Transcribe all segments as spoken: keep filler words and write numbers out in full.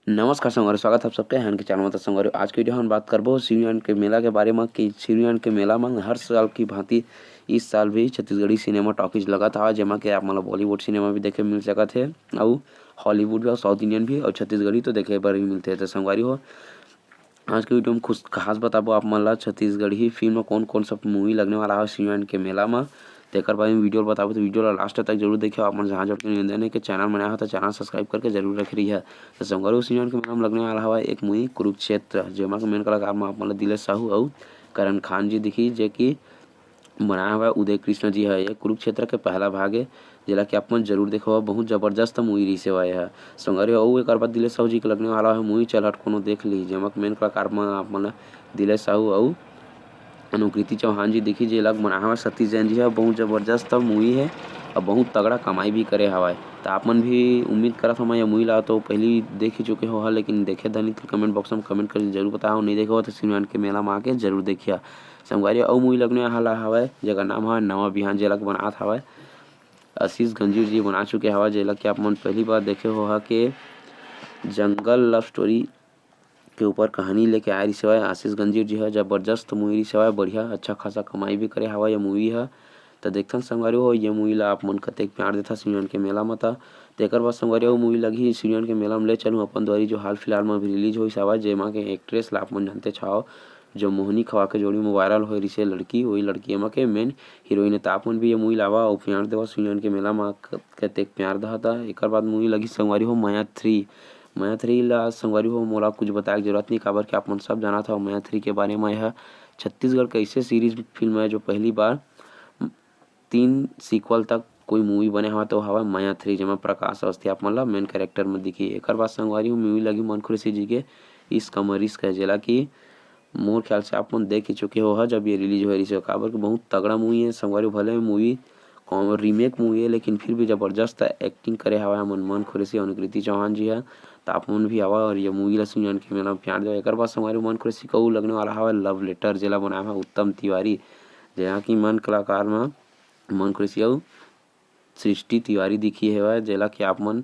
नमस्कार संगवारी, स्वागत है आप सबके हन के चैनल में। तो संगवारी, आज के वीडियो हम बात करबो शिवयान के मेला के बारे में कि शिवयान के मेला में हर साल की भांति इस साल भी छत्तीसगढ़ी सिनेमा टॉकीज लगत हवय, जेमा के आप मन ल बॉलीवुड सिनेमा भी देखे मिल सकत हे, अउ हॉलीवुड भी, अउ साउथ इंडियन भी, अउ छत्तीसगढ़ी तो देखे बर ही मिलथे। तो संगवारी हो, आज के वीडियो में कुछ खास बताबो आप मन ला छत्तीसगढ़ी फिल्म में कौन कौन सा मूवी लगने वाला है शिवयान के मेला में। तेकर बारे में वीडियो ल बताबो, तो वीडियो ला लास्ट तक जरूर देखियो। आप मन जहाँ जरूर निवेदन है कि चैनल में नया हो तो चैनल सब्सक्राइब करके जरूर रखे रहिए। तो संगवारी हो, शिवयान के मेला में लगने वाला हवा एक मूवी कुरुक्षेत्र, जेमा के मेन कलाकार में आप मन ला दिलेश साहू अउ करण खान जी दिखी, जे कि बनाए हवय उदय कृष्ण जी ह। ये कुरुक्षेत्र के पहला भाग ए, जेला कि आप मन जरूर देखो, बहुत जबरदस्त मूवी रहिसे हवय ये ह। संगवारी हो, अउ एकर बाद दिलेश साहू जी के लगने वाला है मूवी चल हट कोनो देख ली, जेमा के मेन कलाकार में आप मन ला दिलेश साहू अउ अनुकृति चौहान जी दिखी, जेला बनाए हवय सतीश जैन जी ह। बहुत जबरदस्त मूवी है, अउ बहुत तगड़ा कमाई भी करे हवय। त आप मन भी उम्मीद करत हवय ये मूवी ला तो पहली देख ही चुके हो, लेकिन देखे धनी तो कमेंट बॉक्स में कमेंट करके जरूर बताओ, नहीं देखे हो तो शिवयान के मेला में आके जरूर देखिया। संगवारी, अउ मूवी लगने वाला हवय, जेकर नाम हवय नवा बिहान, जेला के बनात हवय आशीष गंजीर जी बना चुके हवय, जेला कि आप मन पहली बार देखे हो हा के जंगल लव स्टोरी के ऊपर कहानी लेके आए रिहिस हवय आशीष गंजीर जी ह। जबरदस्त मूवी रिहिस हवय, बढ़िया अच्छा खासा कमाई भी करे हवय ये मूवी ह। त देखथन संगवारी हो, ये मूवी ला आप मन कतेक प्यार देथा शिवयान के मेला म। त तेकर बाद संगवारी हो, मूवी लगही शिवयान के मेला म ले चलूँ अपन दुआरी, जो हाल फिलहाल म अभी रिलीज होइस हवय, जेमा के एक्ट्रेस ला आप मन जानते छाव, जो मोहनी खवा के जोड़ी में वायरल होए रिहिसे लड़की, वही लड़की एमा के मेन हीरोइन हे। त आप मन भी ये मूवी लावा अउ प्यार देवा शिवयान के मेला म क-, कतेक प्यार दहा। त एकर बाद मूवी लगही संगवारी हो मया थ्री। मया थ्री ला संगवारी हो मोला कुछ बताए के जरूरत नहीं, काबर कि आप मन सब जानत हव मया थ्री के बारे म। यह छत्तीसगढ़ के ऐसे सीरीज फिल्म है जो पहली बार तीन सीक्वल तक कोई मूवी बने हवा तो हवा मया थ्री, जेमा प्रकाश अवस्थी आप मन ला मेन कैरेक्टर में दिखी। एकर बाद संगवारी हो मूवी लगी मन खुरेशी जी के इश्क अमर इश्क है, जेला कि मोर ख्याल से आप मन देख ही चुके हो हा, जब ये रिलीज होए रिहिस हो, काबर कि बहुत तगड़ा मूवी है संगवारी हो। भले मूवी कॉम-, रीमेक मूवी है, लेकिन फिर भी जबरदस्त एक्टिंग करे हवा हमन मन खुरेशी अउ अनुकृति चौहान जी ह। त आप मन भी आवा अउ ये मूवी ला शिवयान के मेला म प्यार देवा। एकर बाद संगवारी हो मन खुरेशी के अउ लगने वाला हवा लव लेटर, जेला बनाए हवा उत्तम तिवारी, जेला कि मन कलाकार म मन खुरेशी अउ सृष्टि तिवारी दिखी हवय, जेला कि आप मन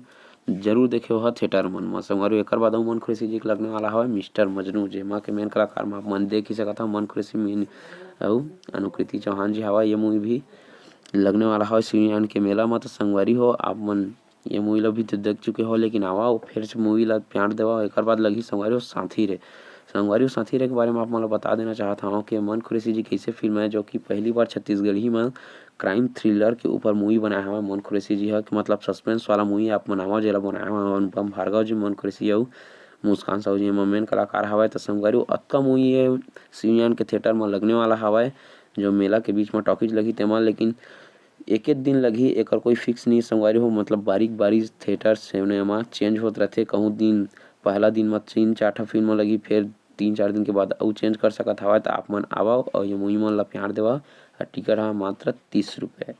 जरूर देखे हो थिएटर मन म। संगवारी हो, एकर बाद अउ मन खुरेशी जी के लगने वाला हवय मिस्टर मजनू, जेमा के मेन कलाकार म आप मन देख ही सकत हव मन खुरेशी मेन अउ अनुकृति चौहान जी हवय। ये मूवी भी लगने वाला हवय शिवयान के मेला म। त संगवारी हो, आप मन ये मूवी ला भी तो देख चुके हो, लेकिन आवा अउ फिर से मूवी ला प्यार देवा। एकर बाद लगही संगवारी हो साथी रे। संगवारी हो साथी रे के बारे म आप मन ला बता देना चाहत हव कि मन खुरेशी जी के ऐसे फिल्म है जो कि पहली बार छत्तीसगढ़ी म क्राइम थ्रिलर के ऊपर मूवी बनाए हवय मन खुरेशी जी ह, कि मतलब सस्पेंस वाला मूवी आप मन आवा, जेला बनाए हवय अनुपम भार्गव जी, मन खुरेशी अउ मुस्कान साहू जी एमा मेन कलाकार हवय। त संगवारी हो अतका मूवी ये शिवयान के थिएटर म लगने वाला हवय, जो मेला के बीच म टॉकीज लगही तेमा, लेकिन एक एक दिन लगही, एकर कोई फिक्स नहीं संगवारी हो, मतलब बारीक बारीक थिएटर सिनेमा चेंज होत रहिथे। कहूँ दिन पहला दिन म तीन चार ठा फिल्म लगही, फिर तीन चार दिन के बाद अउ चेंज कर सकत हवय। त आप मन आवव अउ ये मूवी मन ला प्यार देवा। अउ टिकट ह मात्र तीस रुपये।